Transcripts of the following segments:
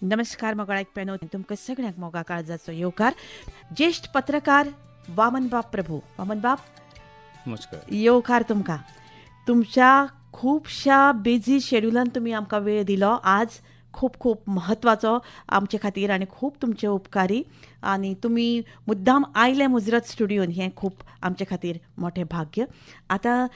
नमस्कार मोगाळ आयकप्यांनो, तुमकां सगळ्यांक मोगा काळजाचो येवकार. ज्येश्ठ पत्रकार वामनबाब प्रभू. वामनबाब नमस्कार, येवकार तुमकां. तुमच्या खुबश्या बिजी शेड्युलान तुमी आमकां वेळ दिलो आज, खूब खूब म्हत्वाचो आमचे खातीर आनी खूब तुमचे उपकारी. आनी तुमी मुद्दाम आयले मुजरत स्टुडियोन, हें खूब आमचे खातीर मोठें भाग्य. आतां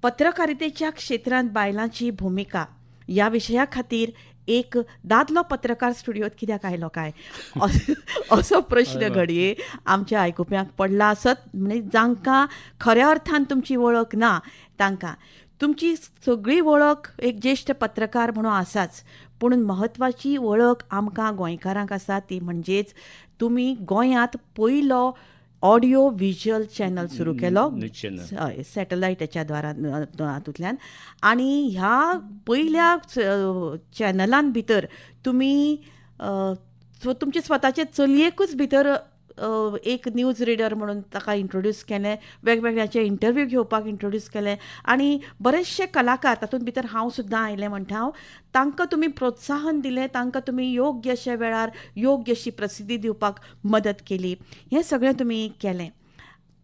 पत्रकारितेच्या क्षेत्रांत बायलांची भुमिका ह्या विशया खातीर एक दादलो पत्रकार स्टुडियोत कित्याक आयलो काय असो प्रश्न घडये आमच्या आयकुप्यांक पडला आसत. म्हणजे जांकां खऱ्या अर्थान तुमची वळख ना तांकां तुमची सगळी वळख एक ज्येश्ठ पत्रकार म्हणून आसाच, पूण म्हत्वाची वळख आमकां गोंयकारांक आसा ती म्हणजेच तुमी गोंयांत पयलो ऑडियो व्हिज्युअल चॅनल सुरू केलो सॅटलायटाच्या द्वारा हातूंतल्यान. आनी ह्या पयल्या चॅनलान भितर तुमी तुमचे स्वताचे चलयेकूच भितर एक न्यूज रिडर म्हणून ताका इंट्रोड्यूस केलें, वेगवेगळ्याचे इंटरव्यू घेवपाक इंट्रोड्यूस केलें आनी बरेचशे कलाकार तातूंत भितर हांव सुद्दां आयलें म्हणटा हांव, तांकां तुमी प्रोत्साहन दिलें, तांकां तुमी योग्य अशा वेळार योग्य अशी प्रसिद्धी दिवपाक मदत केली. हें सगळें तुमी केलें.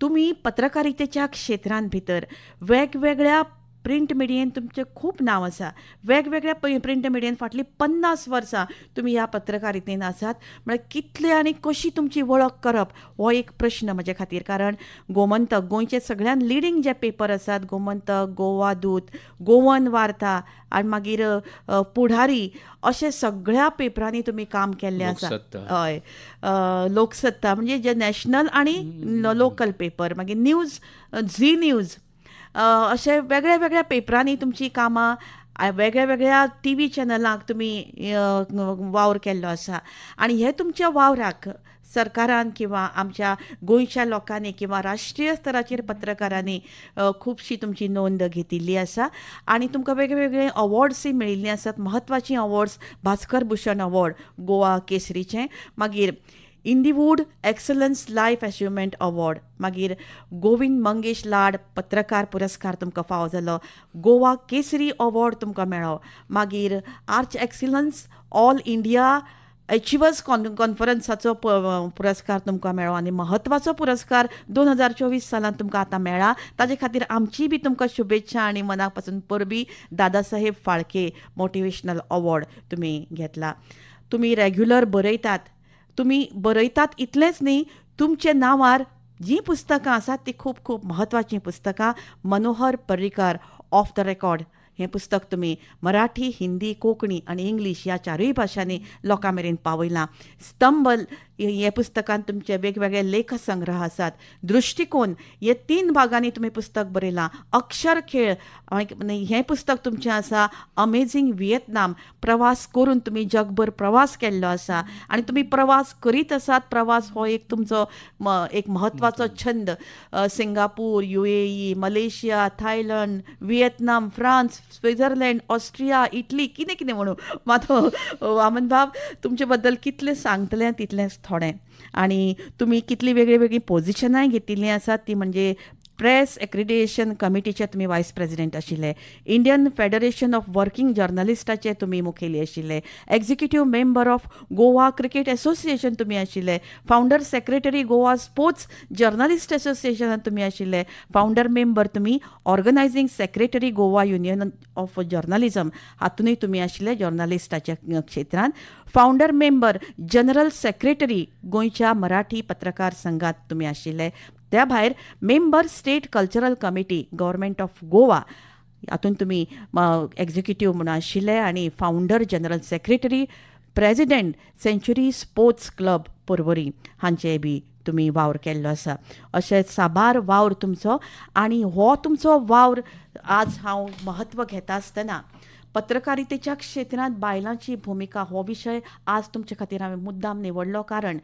तुमी पत्रकारितेच्या क्षेत्रांत भितर वेगवेगळ्या प्रिंट मिडियेन तुमचें खूब नांव आसा. वेगवेगळ्या प्रिंट मिडियेन फाटलीं 50 वर्सां तुमी ह्या पत्रकारितेन आसात. म्हळ्यार कितले आनी कशी तुमची वळख करप हो एक प्रश्न म्हजे खातीर. कारण गोमंतक, गोंयचे सगळ्यान लिडींग जे पेपर आसात, गोमंतक, गोवा दूत, गोवन वार्ता आनी मागीर पुढारी, अशे सगळ्या पेपरांनी तुमी काम केल्लें आसा. हय, लोकसत्ता म्हणजे जे नॅशनल आनी लोकल पेपर, मागीर न्यूज, झी न्यूज, अशे वेगळ्या वेगळ्या पेपरांनी तुमची कामां, वेगळ्या वेगळ्या टी व्ही चॅनलांक तुमी वावर केल्लो आसा. आनी हे तुमच्या वावराक सरकारान किंवा आमच्या गोंयच्या लोकांनी किंवा राष्ट्रीय स्तराचेर पत्रकारांनी खुबशी तुमची नोंद घेतिल्ली आसा आनी तुमकां वेगळे वेगळे अवॉर्ड्सूय मेळिल्ले आसात. म्हत्वाचीं अवॉर्ड्स, भास्कर भूषण अवॉर्ड गोवा केसरीचें, मागीर Indiewood excellence life achievement award, मागीर गोविंद मंगेश लाड पत्रकार पुरस्कार तुमकां फावो जालो, गोवा केसरी अवॉर्ड तुमकां मेळ्ळो, मागीर arch excellence all India achievers कॉन्फरन्साचो पुरस्कार तुमकां मेळ्ळो आनी म्हत्वाचो पुरस्कार 2024 सालांत तुमकां आतां मेळ्ळा. ताजे खातीर आमची बी तुमकां शुभेच्छा आनी मना पासून परबी. दादासाहेब फाळके मोटिवेशनल अवॉर्ड तुमी घेतला. तुमी रेग्युलर बरयतात. तुमी बरयतात इतलेंच न्ही, तुमच्या नांवार जीं पुस्तकां आसात तीं खूब खूब म्हत्वाचीं पुस्तकां. Manohar Parrikar off the record हें पुस्तक तुमी मराठी, हिंदी, कोंकणी आनी इंग्लीश ह्या चारूय भाशांनी लोकां मेरेन पावयलां. स्तंभ हे पुस्तकांत तुमचे वेगवेगळे लेख संग्रह आसात. दृश्टिकोन हे 3 भागांनी तुमी पुस्तक बरयलां. अक्षर खेळ हें पुस्तक तुमचें आसा. अमेझींग व्हिएतनाम, प्रवास करून तुमी जगभर प्रवास केल्लो आसा आनी तुमी प्रवास करीत आसात. प्रवास हो एक तुमचो एक म्हत्वाचो छंद. Singapore, UAE, Malaysia, Thailand, Vietnam, France, Switzerland, Austria, Italy, कितें कितें म्हणूं मात वामनबाब तुमचे बद्दल कितलें सांगतलें तितलेंच थोडें. आनी तुमी कितलीं वेगळीं वेगळीं पोजिशनांय घेतिल्लीं आसात ती म्हणजे प्रेस एक्रिडिएशन कमिटीचे तुमी वायस प्रेसिडेंट आशिल्ले, इंडियन फेडरेशन ऑफ वर्किंग जर्नलिस्टाचे तुमी मुखेली आशिल्ले, executive member of Goa cricket association तुमी आशिल्ले, founder secretary Goa sports journalist असोसिएशनान तुमी आशिल्ले, फावंडर मेंबर तुमी organising secretary Goa union of journalism हातूनय तुमी आशिल्ले जर्नलिस्टाच्या क्षेत्रांत, फावंडर मेंबर जनरल सेक्रेटरी गोंयच्या मराठी पत्रकार संघात तुमी आशिल्ले. त्या भायर member state cultural committee government of Goa हातूंत तुमी एक्झिक्युटीव म्हणून आशिल्ले आनी founder general secretary, president century sports club Porvorim हांचे बी तुमी वावर केल्लो आसा. अशे साबार वावर तुमचो आनी हो तुमचो वावर आज हांव म्हत्व घेता आसतना पत्रकारितेच्या क्षेत्रांत बायलांची भुमिका हो विशय आज तुमचे खातीर हांवें मुद्दाम निवडलो. कारण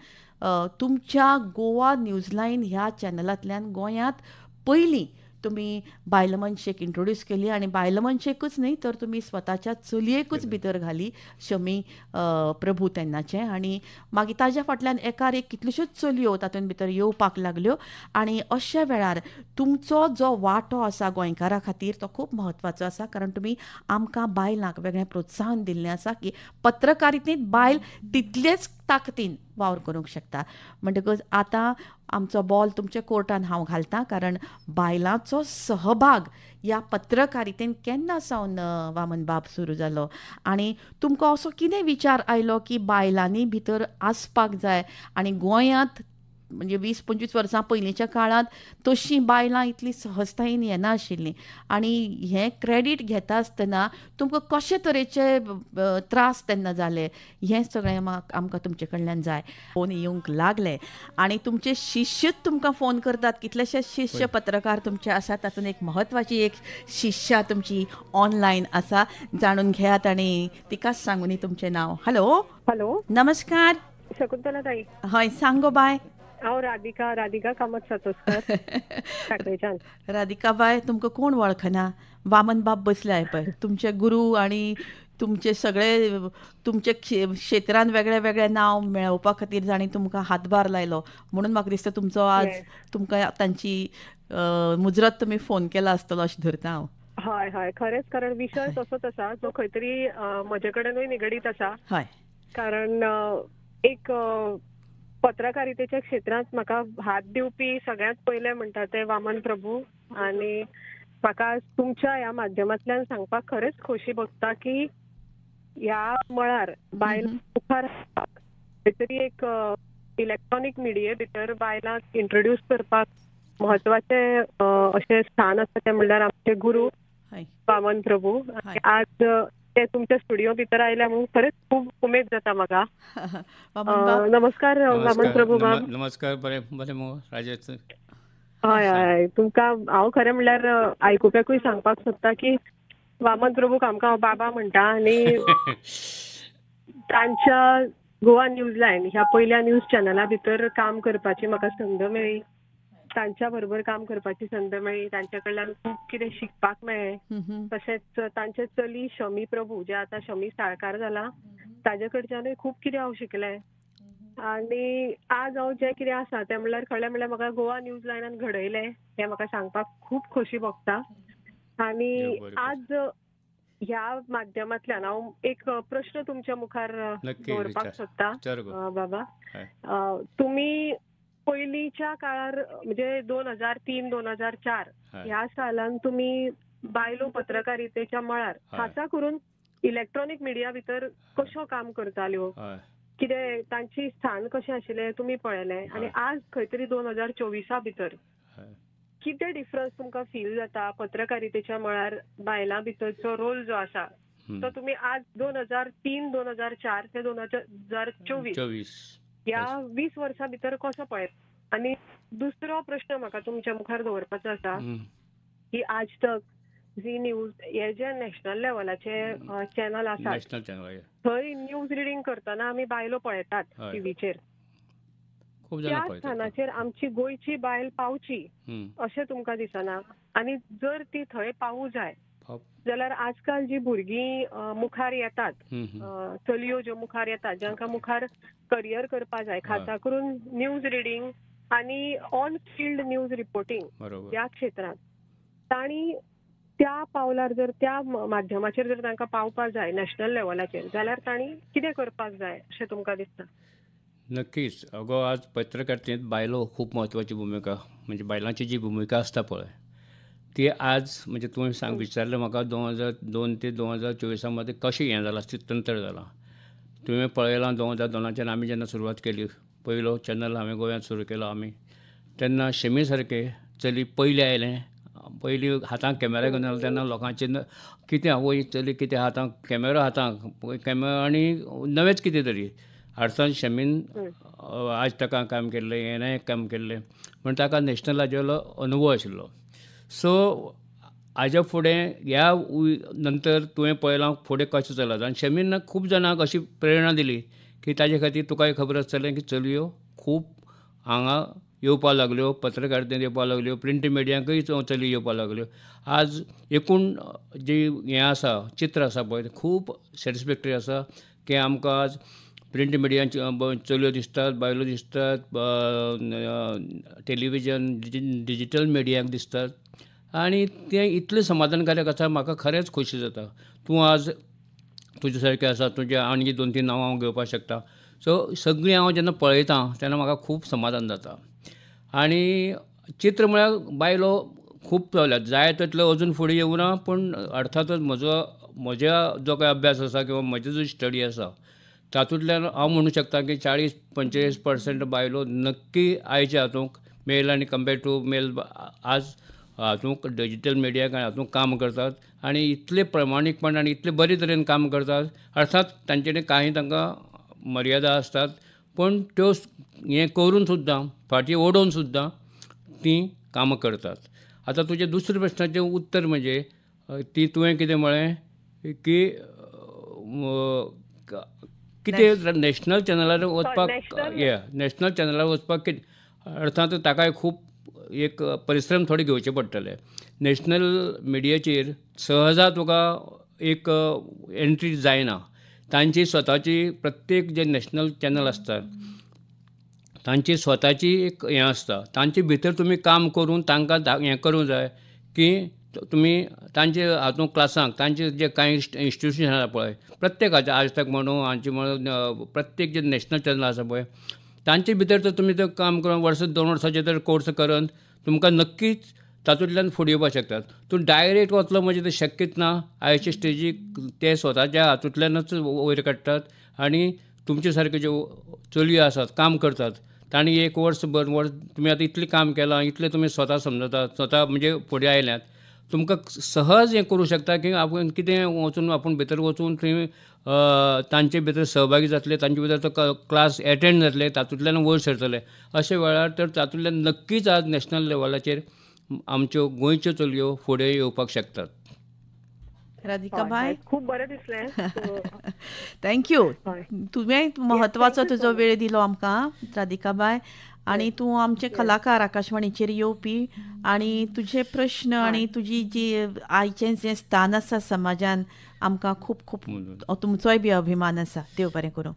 तुमच्या गोवा न्यूज लायन ह्या चॅनलांतल्यान गोंयांत पयलीं तुमी बायल मनशेक इंट्रोड्यूस केली आनी बायल मनशेकूच न्हय तर तुमी स्वताच्या चलयेकूच भितर घाली, शमी प्रभू तेन्नाचें. आनी मागीर ताज्या फाटल्यान एकार एक कितल्योश्योच चलयो तातूंत भितर येवपाक लागल्यो. आनी अशा वेळार तुमचो जो वांटो आसा गोंयकारा खातीर तो खूब म्हत्वाचो आसा, कारण तुमी आमकां बायलांक वेगळें प्रोत्साहन दिल्लें आसा की पत्रकारितेंत बायल तितलेच ताकदीन वावर करूंक शकता. म्हणटकच आतां आमचो बॉल तुमच्या कोर्टान हांव घालता, कारण बायलांचो सहभाग ह्या पत्रकारितेन केन्ना सावन वामन बाब सुरू जालो आनी तुमकां असो कितें विचार आयलो की बायलांनी भितर आसपाक जाय? आनी गोंयांत म्हणजे 20-25 वर्सां पयलींच्या काळांत तशीं बायलां इतली सहजतायेन येनाशिल्लीं आनी हें क्रेडीट घेता आसतना तुमकां कशे तरेचे त्रास तेन्ना जाले हें सगळें आमकां तुमचे कडल्यान जाय. फोन येवंक लागले आनी तुमचे शिष्यच तुमकां फोन करतात, कितलेशे शिष्य पत्रकार तुमचे आसात, तातूंत एक म्हत्वाची एक शिष्या तुमची ऑनलायन आसा, जाणून घेयात आनी तिकाच सांगूनी तुमचें नांव. हॅलो. हॅलो, नमस्कार. शकुंतला ताई. हय, सांग गो बाय. हांव राधिका, राधिका कामत सातोस्कर, साखळेच्यान. राधिका बाय, तुमकां कोण वळखना? वामन बाब बसले पळय, तुमचे गुरू आनी तुमचे सगळे तुमचे क्षेत्रान वेगळे वेगळे नांव मेळोवपा खातीर जाणी तुमकां हातभार लायलो, म्हणून म्हाका दिसता तुमचो आज तुमकां तांची मुजरत तुमी फोन केला आसतलो अशें धरता हांव. हय हय, खरेंच, कारण विशय तसोच आसा जो खंय तरी म्हजे कडेनूय निगडीत आसा. हय, कारण एक पत्रकारितेच्या क्षेत्रांत म्हाका हात दिवपी सगळ्यांत पयले म्हणटा ते वामन प्रभू, आनी म्हाका तुमच्या ह्या माध्यमांतल्यान सांगपाक खरेंच खोशी भोगता की ह्या मळार बायल मुखार खंय तरी एक इलेक्ट्रॉनीक मिडिये भितर बायलांक इंट्रोड्यूस करपाक म्हत्वाचें अशें स्थान आसा तें म्हणल्यार आमचे गुरू वामन प्रभू. आनी आज ते तुमच्या स्टुडिओ भितर आयल्या म्हणून खरेंच खूब उमेद जाता म्हाका. नमस्कार वामन प्रभू बाब. नमस्कार. बरें बरें मगो राजेश. हय हय, तुमकां हांव खरें म्हणल्यार आयकुप्याकूय सांगपाक सोदता की वामन प्रभूक आमकां हांव बाबा म्हणटा, आनी तांच्या गोवा न्यूज लायन ह्या पयल्या न्यूज चॅनला भितर काम करपाची म्हाका संद मेळ्ळी, तांच्या बरोबर काम करपाची संद मेळ्ळी, तांच्या कडल्यान खूब कितें शिकपाक मेळ्ळें. तशेंच तांचे चली शमी प्रभू जे आतां शमी साळकार जाला ताजे कडच्यानूय खूब कितें हांव शिकलें. आनी आज हांव जें कितें आसा तें म्हणल्यार खरें म्हणल्यार म्हाका गोवा न्यूज लायनान घडयलें हें म्हाका सांगपाक खूब खोशी भोगता. आनी आज ह्या माध्यमांतल्यान हांव एक प्रश्न तुमच्या मुखार दवरपाक सोदता बाबा. तुमी पयलींच्या काळार म्हणजे 2003 2004 ह्या सालान तुमी बायलो पत्रकारितेच्या मळार खासा करून इलेक्ट्रॉनीक मिडिया भितर कश्यो काम करताल्यो, कितें तांची स्थान कशें आशिल्लें तुमी पळयलें, आनी आज खंय तरी 2024 भितर कितें डिफरन्स तुमकां फील जाता पत्रकारितेच्या मळार बायलां भितरचो रोल जो आसा तो तुमी आज 2003 2004 ते 2024 ह्या 20 वर्सां भितर कसो पळयता? आनी दुसरो प्रश्न म्हाका तुमच्या मुखार दवरपाचो आसा की आज तक, झी न्यूज हे जे नॅशनल लेवलाचे चॅनल आसात थंय न्यूज रिडींग करतना आमी बायलो पळयतात टिवीचेर, त्या स्थानाचेर आमची गोंयची बायल पावची अशें तुमकां दिसना? आनी जर ती थंय पावूं जाय जाल्यार आजकाल जी भुरगीं मुखार येतात, चलयो ज्यो मुखार येतात जांकां मुखार करियर करपा जाय, खासा करून न्यूज रिडींग आनी ऑन फिल्ड न्यूज रिपोर्टिंग ह्या क्षेत्रांत, तांणी त्या पावलार जर त्या माध्यमाचेर जर तांकां पावपा जाय नॅशनल लेवलाचेर जाल्यार तांणी कितें करपाक जाय अशें तुमकां दिसता? नक्कीच. अगो आज पत्रकारितेंत बायलो खूब म्हत्वाची भुमिका, म्हणजे बायलांची जी भुमिका आसता पळय ती आज म्हणजे तुवें सांग विचारलें म्हाका 2002 ते 2024 मदें कशें हें जालां स्थित्यंतर जालां. तुवें पळयलां 2002 आमी जेन्ना सुरवात केली, पयलो चॅनल हांवें गोंयांत सुरू केलो आमी, तेन्ना शमी सारकें चली पयलीं आयलें, पयलीं हातांत कॅमेरा घेवन आयलो तेन्ना लोकांचे कितें आवय चली कितें हातांत कॅमेरा, हातांत कॅमेरा आनी नवेंच कितें तरी. अर्थान शमीन आज ताका काम केल्लें, हेणें काम केल्लें, म्हण ताका नॅशनलाचेलो अनुभव आशिल्लो. सो हाज्या फुडें ह्या नंतर तुवें पळयलां फुडें कशें चलत. आनी शमीन खूब जाणांक अशी प्रेरणा दिली की ताजे खातीर तुकाय खबर आसतलें की चलयो खूब हांगा येवपाक लागल्यो, पत्रकारितेंत येवपाक लागल्यो, प्रिंट मिडियांकय चलयो येवपाक लागल्यो. आज एकूण जी हें आसा चित्र आसा पळय खूब सॅटिस्फॅक्टरी आसा की आमकां आज प्रिंट मिडियांची चलयो दिसतात, बायलो दिसतात, टेलिविजन डिजिटल मिडियाक दिसतात आनी तें इतलें समाधानकारक आसा, म्हाका खरेंच खोशी जाता. तूं आज तुजे सारकें आसा, तुजें आनी 2-3 नांवां हांव घेवपाक शकता. सो सगळीं हांव जेन्ना पळयतां तेन्ना म्हाका खूब समाधान जाता. आनी चित्र म्हळ्यार बायलो खूब पावल्यात, जाय तितल्यो अजून फुडें येवना, पूण अर्थातच म्हज्या जो कांय अभ्यास आसा किंवा म्हजी जो स्टडी आसा तातूंतल्यान हांव म्हणूं शकता की 40-45% बायलो नक्की आयच्या हातूंत मेल आनी कंपेर्ड टू मेल आज हातूंत डिजिटल मिडियाक हातूंत काम करतात आनी इतले प्रमाणीकपण आनी इतले बरे तरेन काम करतात. अर्थात तांचे कडेन कांय तांकां मर्यादा आसतात, पूण त्यो हें करून सुद्दां फाटीं ओडून सुद्दां तीं कामां करतात. आतां तुजें दुसऱ्या प्रश्नाचें उत्तर म्हणजे ती तुवें कितें म्हळें की कितें नॅशनल चॅनलार वचपाक, नॅशनल चॅनलार वचपाक कितें, अर्थात ताकाय खूब एक परिश्रम थोडे घेवचे पडटले. नॅशनल मिडियाचेर सहजा तुका एक एंट्री जायना. तांची स्वताची प्रत्येक जे नॅशनल चॅनल आसतात तांची स्वताची एक हें आसता, तांचे भितर तुमी काम करून तांकां हें करूंक जाय की तुमी तांचे हातूंत क्लासांक तांचे जे कांय इन्स्टिट्युशन आसा पळय प्रत्येकाचे, आज तक म्हणून हांचे म्हणून प्रत्येक जे नॅशनल चॅनल आसा पळय तांचे भितर तर तुमी तें काम करून वर्स 2 वर्साचें तर कोर्स करून तुमकां नक्कीच तातूंतल्यान फुडें येवपाक शकतात. तूं डायरेक्ट वतलो म्हणजे तें शक्यच ना. आयचे स्टेजीक ते स्वताच्या हातूंतल्यानच वयर काडटात आनी तुमचे सारक्यो ज्यो चलयो आसात काम करतात तांणी 1 वर्स 2 वर्स तुमी आतां इतलें काम केलां, इतलें तुमी स्वता समजतात, स्वता म्हणजे फुडें आयल्यात, तुमकां सहज हें करूं शकता की आपूण कितें वचून आपूण भितर वचून थंय तांचे भितर सहभागी जातले, तांचे भितर तो क्लास एटेंड जातले, तातूंतल्यान वयर सरतले. अशे वेळार तर तातूंतल्यान नक्कीच आज नॅशनल लेवलाचेर आमच्यो गोंयच्यो चलयो फुडें येवपाक शकतात. राधिका बाय, खूब बरें दिसलें. Thank you, तुवें म्हत्वाचो तुजो वेळ दिलो आमकां राधिका बाय, आनी तूं आमचे कलाकार आकाशवाणीचेर येवपी आनी तुजे प्रश्न आनी तुजी जी आयचें जें स्थान आसा समाजान आमकां खूब खूब तुमचोय बी अभिमान आसा. देव बरें करूं.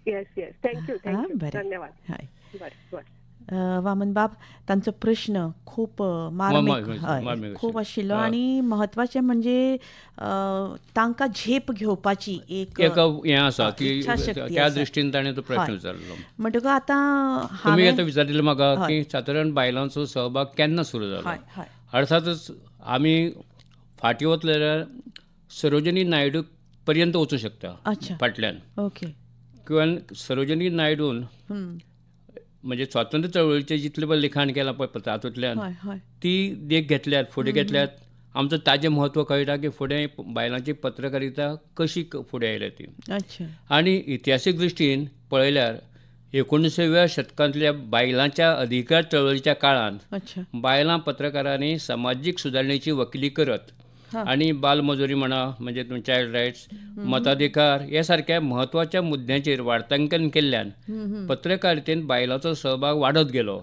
येस येस, thank you, thank you, धन्यवाद. हय वामन बाब, तांचो प्रश्न खूब मार्मिक खूब आशिल्लो आनी म्हत्वाचें म्हणजे तांकां झेप घेवपाची एक हें आसा की त्या दृश्टीन ताणें तो प्रश्न विचारलो. म्हणटकच आतां तुमी आतां विचारिल्लें म्हाका की सादारण बायलांचो सहभाग केन्ना सुरू जालो. अर्थातच आमी फाटीं वतले जाल्यार सरोजिनी नायडू पर्यंत वचूं शकता फाटल्यान. ओके, किंवा सरोजिनी नायडून म्हणजे स्वातंत्र्य चळवळीचें जितलें पळय लिखाण केलां पळय तातूंतल्यान ती देख घेतल्यात, फुडें घेतल्यात, आमचो ताजें म्हत्व कळटा की फुडें बायलांची पत्रकारिता कशी फुडें आयल्या ती. आनी इतिहासीक दृश्टीन पळयल्यार 19व्या शतकांतल्या बायलांच्या अधिकार चळवळीच्या काळांत बायलां पत्रकारांनी समाजीक सुदारणेची वकिली करत आनी बालमजुरी म्हणा म्हणजे चायल्ड रायट्स, मताधिकार ह्या सारक्या म्हत्वाच्या मुद्द्यांचेर वार्तांकन केल्ल्यान पत्रकारितेन बायलांचो सहभाग वाडत गेलो.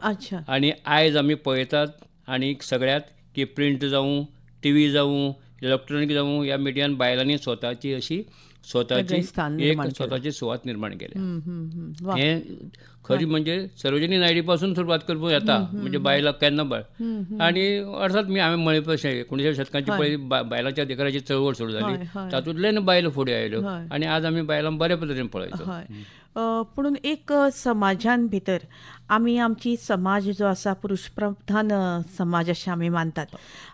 आनी आयज आमी पळयतात आनी सगळ्यात की प्रिंट जावं, टी व्ही जावं, इलेक्ट्रॉनीक जावं, ह्या मिडियान बायलांनी स्वताची अशी स्वताची एक स्वताची सुवात निर्माण केल्या. हें खरी म्हणजे सरोजिनी नायडू पासून सुरवात करपाक येता म्हणजे बायलां केन्ना आनी अर्थात मी हांवें म्हळें तशें 19व्या शतकाची पयली बायलांच्या अधिकाराची चळवळ सुरू जाली, तातूंतल्यान बायलो फुडें आयल्यो आनी आज आमी बायलां बऱ्या पद्दतीन पळयता. पुणून एक समाजान भितर आमी आमची समाज जो आसा पुरुशप्रधान समाज अशें आमी मानतात.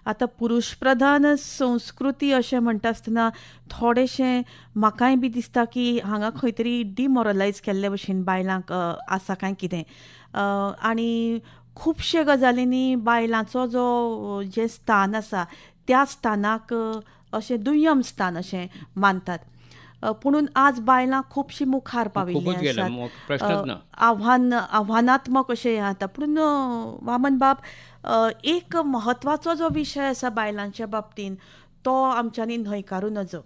आतां पुरुशप्रधान संस्कृती अशें म्हणटा आसतना थोडेशें म्हाकाय बी दिसता की हांगा खंय तरी डिमोरलायज केल्ले भशेन बायलांक आसा काय कितें, आनी खुबशे गजालींनी बायलांचो जो जें स्थान आसा त्या स्थानाक अशें दुय्यम स्थान अशें मानतात. पुणून आज बायलां खुबशीं मुखार पाविल्लीं आसात, आव्हानात्मक अशें जाता. पुणून वामन बाब, एक म्हत्वाचो जो विशय आसा बायलांच्या बाबतीन तो आमच्यांनी न्हयकारूं नजो,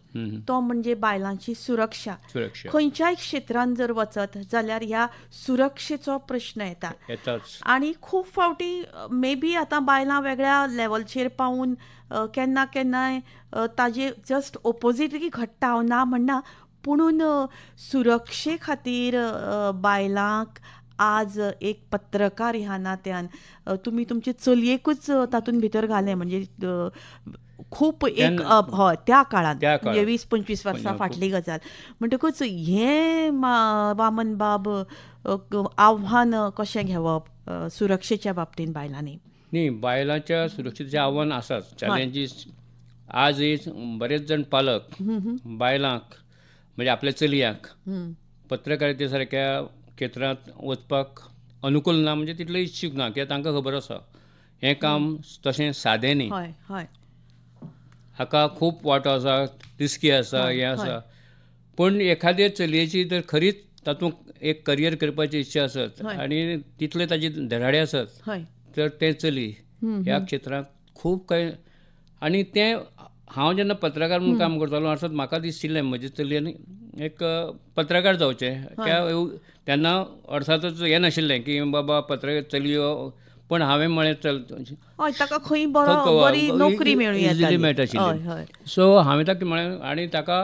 तो म्हणजे बायलांची सुरक्षा. खंयच्याय क्षेत्रान जर वचत जाल्यार ह्या सुरक्षेचो प्रश्न येता. आनी खूब फावटी मे बी आतां बायलां वेगळ्या लेवलचेर पावून केन्ना केन्नाय ताजे जस्ट ओपोजिटली घडटा, हांव ना म्हणना, पुणून सुरक्षे खातीर बायलांक आज एक पत्रकार ह्या नात्यान तुमी तुमचे चलयेकूच तातूंत भितर घालें, म्हणजे खूब एक हय त्या काळांत म्हणजे 20-25 वर्सां फाटली गजाल. म्हणटकूच हें वामन बाब आव्हान कशें घेवप सुरक्षेच्या बाबतींत बायलांनी? न्ही, बायलांच्या सुरक्षेचें आव्हान आसाच, चॅलेंजीस. आजय बरेच जाण पालक बायलांक म्हणजे आपल्या चलयांक पत्रकारिते सारक्या क्षेत्रांत वचपाक अनुकूल ना, म्हणजे तितले इच्छूक ना, कित्याक तांकां खबर आसा हें काम तशें सादें न्ही, हाका खूब वांटो आसा, रिस्की आसा, हें आसा. पूण एखादे चलयेची जर खरीच तातूंत एक करियर करपाची इच्छा आसत आनी तितले ताजी धराडे आसत तर तें चली ह्या क्षेत्रांत खूब कांय. आनी तें हांव जेन्ना पत्रकार म्हणून काम करतालो अर्थात म्हाका दिशिल्लें म्हजे चलयेन एक पत्रकार जावचें. तेन्ना अर्थातच हें नाशिल्लें की बाबा पत्रकार चलयो, पूण हांवें म्हळें चल ताका खंय बरी नोकरी इजिली मेळटा आशिल्ली. सो हांवें ताका म्हळें आनी ताका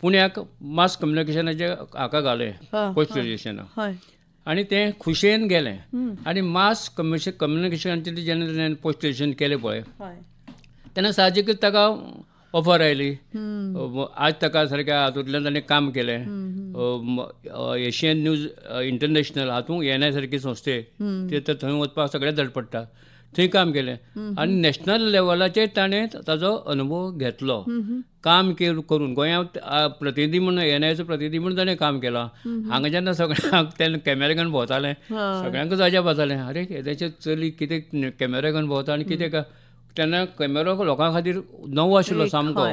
पुण्याक मास कम्युनिकेशनाचें हाका घालें पोस्ट ग्रेज्युएशनाक, आनी तें खुशयेन गेलें. आनी मास कम्युनिकेशनाचें जेन्ना ताणें पोस्ट ग्रेज्युएशन केलें पळय तेन्ना साहजिकच ताका ऑफर आयली. आज ताका सारक्या हातूंतल्यान ताणें काम केलें. एशियन न्यूज इंटरनॅशनल हातूंत एन I सारकी संस्थे ते तर थंय वचपाक सगळें धड पडटा, थंय काम केलें आनी नॅशनल लेवलाचेर ताणें ताजो अनुभव घेतलो. काम करून गोंयांत प्रतिनिधी म्हणून एन आयचो प्रतिनिधी म्हणून ताणें काम केलां. हांगा जेन्ना सगळ्यांक तेन्ना कॅमेरा घेवन भोंवतालें सगळ्यांकूच अजाप जातालें, अरे येदेशें चली कितें कॅमेरा घेवन भोंवता आनी कितें. तेन्ना कॅमेरो लोकां खातीर नवो आशिल्लो सामको,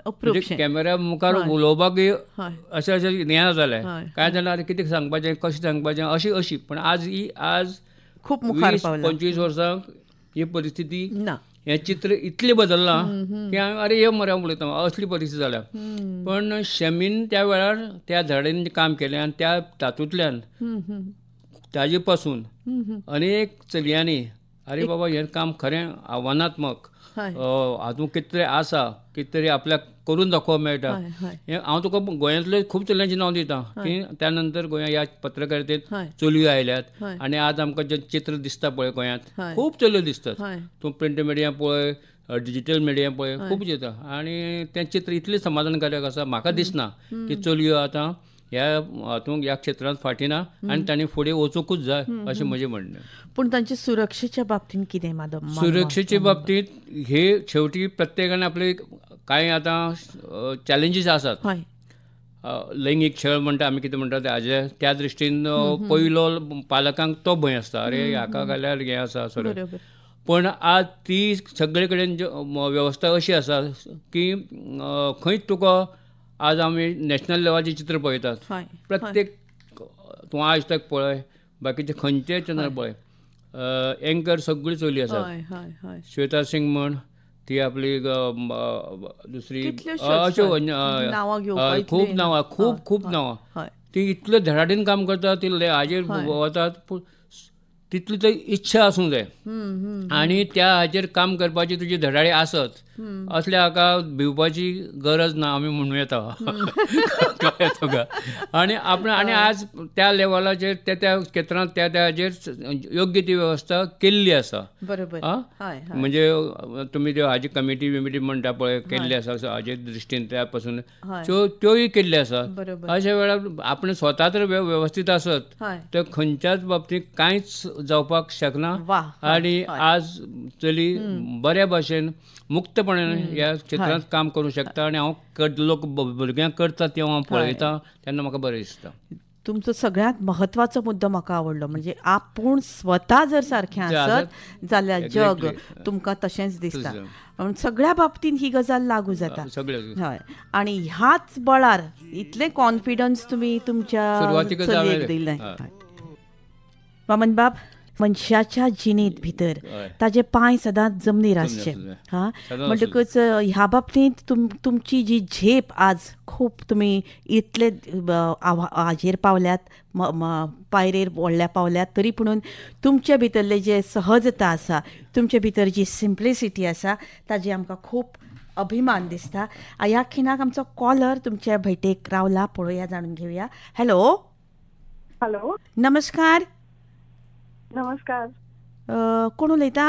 म्हणजे कॅमेऱ्या मुखार उलोवपाक अशें अशें हें जालें कांय जाणां अरे कितें सांगपाचें कशें सांगपाचें अशी अशी. पूण आज ही आज खूब 20-25 वर्सांक ही परिस्थिती हें चित्र इतलें बदल्लां की हांवें अरे हे मरे हांव उलयता असली परिस्थिती जाल्या. पण शमीन त्या वेळार त्या धडेन काम केलें आनी त्या तातूंतल्यान ताजे पासून अनेक चलयांनी अरे बाबा हें काम खरें आव्हानात्मक, हातूंत कितें तरी आसा, कितें तरी आपल्याक करून दाखोवंक मेळटा. हें हांव तुका गोंयांतले खूब चलयांचें नांव दिता की त्या नंतर गोंया ह्या पत्रकारितेंत चलयो आयल्यात आनी आज आमकां जें चित्र दिसता पळय गोंयांत खूब चलयो दिसतात. तूं प्रिंट मिडिया पळय, डिजिटल मिडिया पळय, खूब येता आनी तें चित्र इतलें समाधानकारक आसा. म्हाका दिसना की चलयो आतां ह्या हातूंत ह्या क्षेत्रांत फाटीं ना आनी तांणी फुडें वचूंकूच जाय अशें म्हजें म्हणणें. पूण तांचे सुरक्षेच्या बाबतींत कितें माधव? सुरक्षेचे बाबतींत हे शेवटी प्रत्येकान आपले कांय आतां चॅलेंजीस आसात. लैंगीक छळ म्हणटा आमी कितें म्हणटा हाजे त्या दृश्टीन पयलो पालकांक तो भंय आसता, अरे हाका घाल्यार हें आसा सगळें. पूण आज ती सगळे कडेन वेवस्था अशी आसा की खंयच तुका आज आमी नॅशनल लेवलाचें चित्र पळयतात, प्रत्येक तूं आज तक पळय, बाकीचे खंयचेय चॅनल पळय, एंकर सगळी चली आसात. श्वेता सिंग म्हण ती आपली दुसरी अश्यो खूब नांवां, खूब खूब नांवां, ती इतले धडाडीन काम करता, ती हाजेर वतात, तितली तर इच्छा आसूंक जाय आनी त्या हाजेर काम करपाची तुजी धडाडी आसत असल्या हाका भिवपाची गरज ना आमी म्हणूं येता. कळ्ळें तुका? आनी आपण आनी आज त्या लेवलाचेर त्या त्या क्षेत्रांत त्या त्या हाजेर योग्य ती वेवस्था केल्ली आसा. बरोबर. म्हणजे तुमी त्यो हाजी कमिटी बिमिटी म्हणटा पळय केल्ली आसा हाजे दृश्टीन त्या पासून त्योय केल्ल्यो आसा. अशा वेळार आपण स्वता तर वेवस्थीत आसत तर खंयच्याच बाबतींत कांयच जावपाक शकना. आनी आज चली बऱ्या भाशेन मुक्तपणान ह्या क्षेत्रांत काम करूंक शकता आनी हांव लोक भुरग्यांक करता तें हांव पळयता तेन्ना म्हाका बरें दिसता. तुमचो सगळ्यांत म्हत्वाचो मुद्दो म्हाका आवडलो, म्हणजे आपूण स्वता जर सारकें आसत जाल्यार जग तुमकां तशेंच दिसता. सगळ्या बाबतींत ही गजाल लागू जाता. हय, आनी ह्याच बळार इतलें कॉन्फिडन्स तुमी तुमच्या चलयेक दिलें. वामनबाब, मनशाच्या जिणेंत भितर ताजे पांय सदांच जमनीर आसचे. हां, म्हणटकच ह्या बाबतींत तुमची जी झेप आज खूब तुमी इतले हाजेर पावल्यात, पायरेर व्हडल्या पावल्यात, तरी पुणून तुमचे भितरले जे सहजता आसा, तुमचे भितर जी सिम्प्लिसिटी आसा, ताजी आमकां खूब अभिमान दिसता. ह्या खिणाक आमचो कॉलर तुमच्या भेटेक रावला, पळोवया, जाणून घेवया. हॅलो. हॅलो, नमस्कार. नमस्कार. कोण उलयता?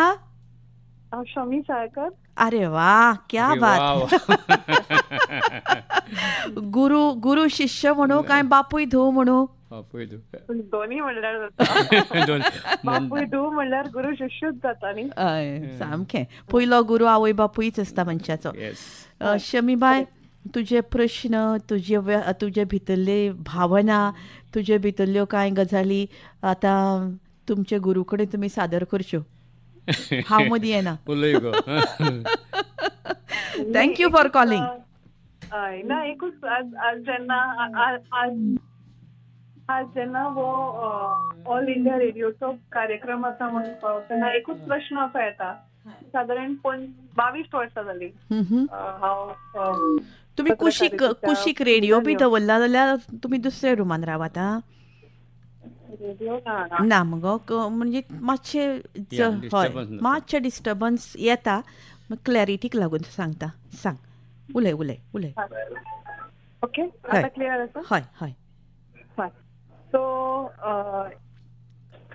हांव शमी साळकर. अरे वा, क्या बात. गुरु गुरु शिष्य म्हणू काय बापूय धूव म्हणू? दोन्ही म्हणल्यार जाता. बापूय धूव म्हणल्यार गुरु शिष्यूच जाता न्ही. सामकें पयलो गुरु आवय बापूयच आसता मनशाचो. शमीबाय, तुजे प्रश्न, तुजे भितरले भावना, तुजे भितरल्यो कांय गजाली आतां तुमचे गुरू कडेन तुमी सादर करच्यो. हांव मदीं येना. Thank you for calling. ना, एकूच आज जेन्ना आज जेन्ना हो ऑल इंडिया रेडियोचो कार्यक्रम आसा म्हणून तेन्ना एकूच प्रश्न असो येता, सादारण 22 वर्सां जाली हांव. तुमी कुशीक कुशीक रेडियो बी दवरला जाल्यार तुमी दुसऱ्या रुमान रावात. ना मगो, म्हणजे मातशें, हय, मातशें डिस्टर्बन्स येता, क्लॅरिटीक लागून सांगता. सांग, उलय उलय उलय. ओके, आतां क्लियर आसा? हय हय. सो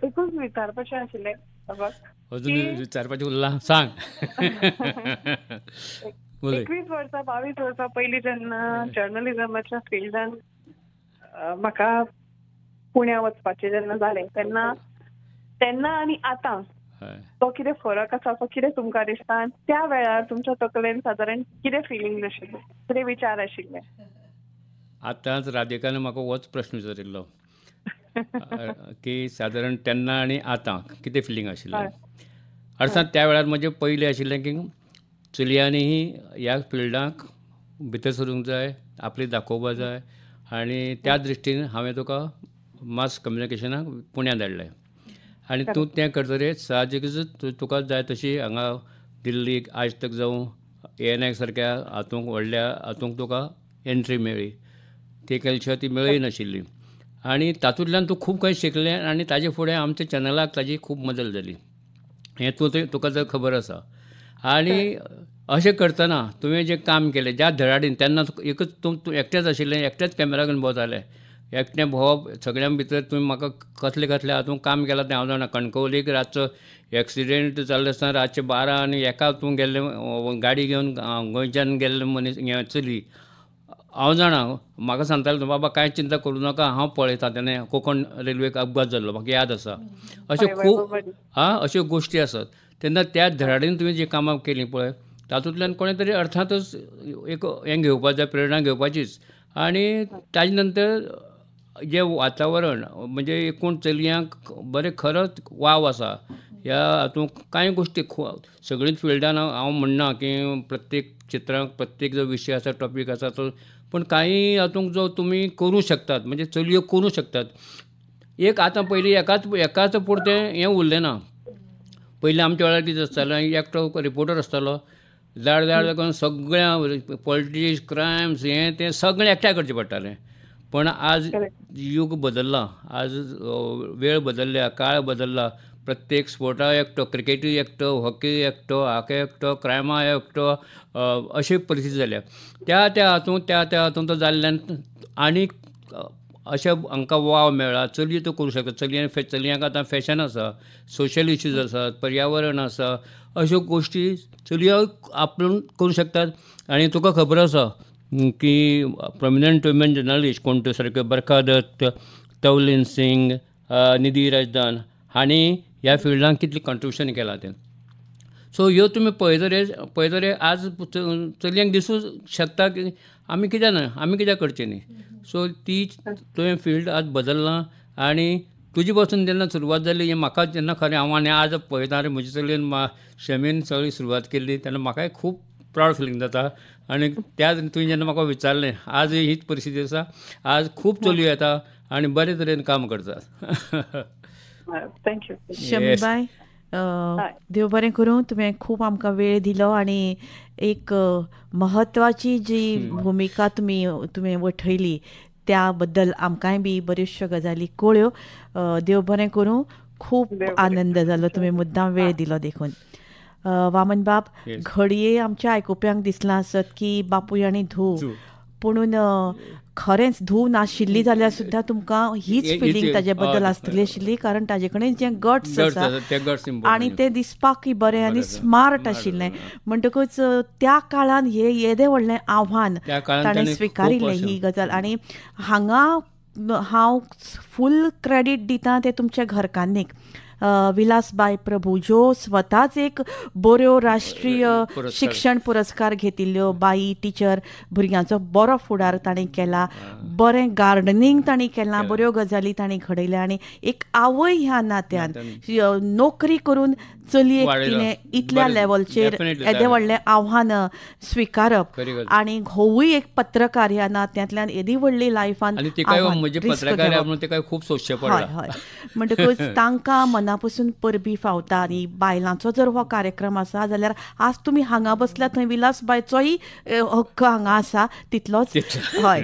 एकूच विचारपाचें आशिल्लें. अजून विचारपाचें उरलां, सांग. 21 वर्सां 22 वर्सां पयलीं जेन्ना जर्नलिजमाच्या फिल्डान म्हाका पुण्या वचपाचें जेन्ना जालें तेन्ना तेन्ना आनी आतां तो कितें फरक आसा, तो कितें तुमकां दिसता, आनी त्या वेळार तुमच्या तकलेन सादारण कितें फिलिंग आशिल्लें, कितें विचार आशिल्ले? आतांच राधिकान म्हाका होच प्रश्न विचारिल्लो की सादारण तेन्ना आनी आतां कितें फिलिंग आशिल्लें. अर्थात त्या वेळार म्हजें पयलें आशिल्लें की चलयांनीय ह्या फिल्डाक भितर सरूंक जाय, आपली दाखोवपा जाय, आनी त्या दृश्टीन हांवें तुका मास कम्युनिकेशनाक पुण्यां धाडलें. आनी तूं तें करतकीर साहजिकूच तुका जाय तशी हांगा दिल्लीक आज तक जावं ANI सारक्या हातूंक व्हडल्या हातूंक तुका एंट्री मेळ्ळी. ती केल्या शिवाय ती मेळय नाशिल्ली. आनी तातूंतल्यान तूं खूब कांय शिकलें आनी ताजे फुडें आमच्या चॅनलाक ताजी खूब मदत जाली, हें तूं तुका जर खबर आसा. आनी अशें करतना तुवें जें काम केलें ज्या धडाडीन, तेन्ना एकूच तूं एकटेंच आशिल्लें, एकटेंच कॅमेरा घेवन भोंवतालें, एकटें भोंवप सगळ्यां भितर तुवें म्हाका कसलें कसलें हातूंत काम केलां तें हांव जाणा. कणकवलीक रातचो एक्सिडेंट जाल्लो आसतना रातचें 12 आनी 1 तूं गेल्लें गाडी घेवन, गोंयच्यान गेल्लें मनीस चली, हांव जाणा. म्हाका सांगतालें तूं, बाबा कांय चिंता करूं नाका, हांव पळयतां. तेन्ना कोंकण रेल्वेक अपघात जाल्लो म्हाका याद आसा. अश्यो खूब अश्यो गोश्टी आसात. तेन्ना त्या धडाडीन तुवें जीं कामां केलीं पळय, तातूंतल्यान कोणें तरी अर्थातच एक हें घेवपाक जाय, प्रेरणा घेवपाचीच. आनी ताजे नंतर जें वातावरण म्हणजे एकूण चलयांक बरें खरोच वाव आसा ह्या हातूंत. कांय गोश्टी सगळींच फिल्डान हांव म्हणना की प्रत्येक चित्रांक प्रत्येक जो विशय आसा, टॉपीक आसा तो, पूण कांय हातूंत जो तुमी करूं शकतात, म्हणजे चलयो करूं शकतात. एक आतां पयलीं एकाच एकाच पुरतें हें उरलें ना. पयलीं आमच्या वेळार कितें आसतालें, एकटो रिपोर्टर आसतालो, जाड जाड करून सगळ्या पॉलिटिक्स, क्रायम्स हें तें सगळें एकठांय करचें पडटालें. पण आज युग बदल्लां, आज वेळ बदल्ल्या, काळ बदल्ला. प्रत्येक स्पोर्टा एकटो, क्रिकेटी एकटो, हॉकी एकटो, हाके एकटो, क्रायमा एकटो, अशी परिस्थिती जाल्या. त्या त्या हातूंत त्या त्या हातूंत तो जाल्ल्यान आनीक अशें हांकां वाव मेळ्ळा. चलयो त्यो करूं शकता. चलयांक आतां फॅशन आसा, सोशल इश्यूज आसात, पर्यावरण आसा, अश्यो गोश्टी चलयो आपूण करूं शकतात. आनी तुका खबर आसा की प्रोमिनंट वुमेन जर्नलिस्ट कोण त्यो सारक्यो बरखा दत्त, तवलीन सिंग, निधी राजदान हांणी ह्या फिल्डान कितलें कंट्रिब्युशन केलां तें. सो ह्यो तुमी पळयतरे आज चलयांक दिसूं शकता की आमी कित्याक न्हय, आमी कित्याक करचें न्ही. सो ती तुवें फिल्ड आज बदल्लां. आनी तुजे पासून जेन्ना सुरवात जाली, हें म्हाका जेन्ना खरें हांव आनी आज पळयता रे म्हजे चलयेन शमीन सगळी सुरवात केल्ली तेन्ना म्हाकाय खूब प्रावड फिलींग जाता. आनी त्या तुवें जेन्ना म्हाका विचारलें, आज हीच परिस्थिती आसा, आज खूब चलयो येता आनी बरे तरेन काम करतात. Thank you शमीबाय, देव बरें करूं, तुवें खूब आमकां वेळ दिलो आनी एक म्हत्वाची जी भुमिका तुवें वठयली त्या बद्दल आमकांय बी बऱ्योचश्यो गजाली कळ्यो. देव बरें करूं, खूब आनंद जालो तुवें मुद्दाम वेळ दिलो देखून. वामन बाब, घडये आमच्या आयकुप्यांक दिसलां आसत की बापूय आनी धूव, पुणून खरेंच धूव नाशिल्ली जाल्यार सुद्दां तुमकां हीच फिलींग ताजे बद्दल आसतली आशिल्ली, कारण ताजे कडेन जें गट्स आसा आनी तें दिसपाकय बरें आनी स्मार्ट आशिल्लें. म्हणटकूच त्या काळान हे येदें व्हडलें आव्हान ताणें स्विकारिल्लें ही गजाल. आनी हांगा हांव फूल क्रेडीट दिता तें तुमच्या घरकान्नीक, विलासबाय प्रभू, ज्यो स्वताच एक बऱ्यो राष्ट्रीय शिक्षण पुरस्कार घेतिल्ल्यो बाई टिचर, भुरग्यांचो बरो फुडार तांणी केला, बरें गार्डनींग तांणी केलां, बऱ्यो गजाली तांणी घडयल्या आनी एक आवय ह्या नात्यान नोकरी करून चलयेक तिणें इतल्या लेवलचेर येदें व्हडलें आव्हान स्विकारप आनी घोवूय एक पत्रकार ह्या नात्यांतल्यान येदी व्हडली लायफान, हय हय, म्हणटकूच तांकां मना पसून परबी फावता. आनी बायलांचो जर हो कार्यक्रम आसा जाल्यार आज तुमी हांगा बसल्या थंय विलासबायचोय हक्क हांगा आसा तितलोच. हय,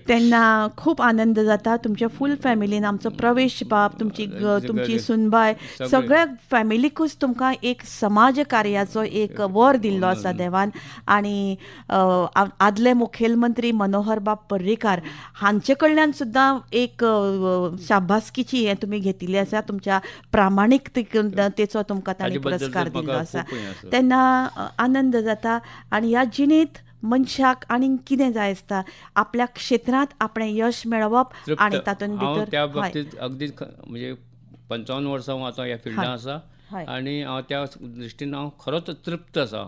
तेन्ना खूब आनंद जाता तुमच्या फूल फॅमिलीन, आमचो प्रवेश बाब, तुमची सुनबाय, सगळ्या फॅमिलीकूच तुमकां एक समाज कार्याचो एक वर दिल्लो आसा देवान. आनी आदले मुखेलमंत्री मनोहर बाब पर्रीकार हांचे कडल्यान सुद्दां एक शाबासकीची हें तुमी घेतिल्ली आसा, तुमच्या प्रामाणीकतेचो तुमकां तांणी पुरस्कार दिल्लो आसा. तेन्ना आनंद जाता. आनी ह्या जिणेंत मनशाक आनीक कितें जाय आसता, आपल्या क्षेत्रांत आपणें यश मेळोवप आनी तातूंत भितर त्या बाबतींत अगदी म्हणजे 55 वर्सां हांव आतां ह्या फिल्डांत आसा आनी हांव त्या दृश्टीन हांव खरोच तृप्त आसा.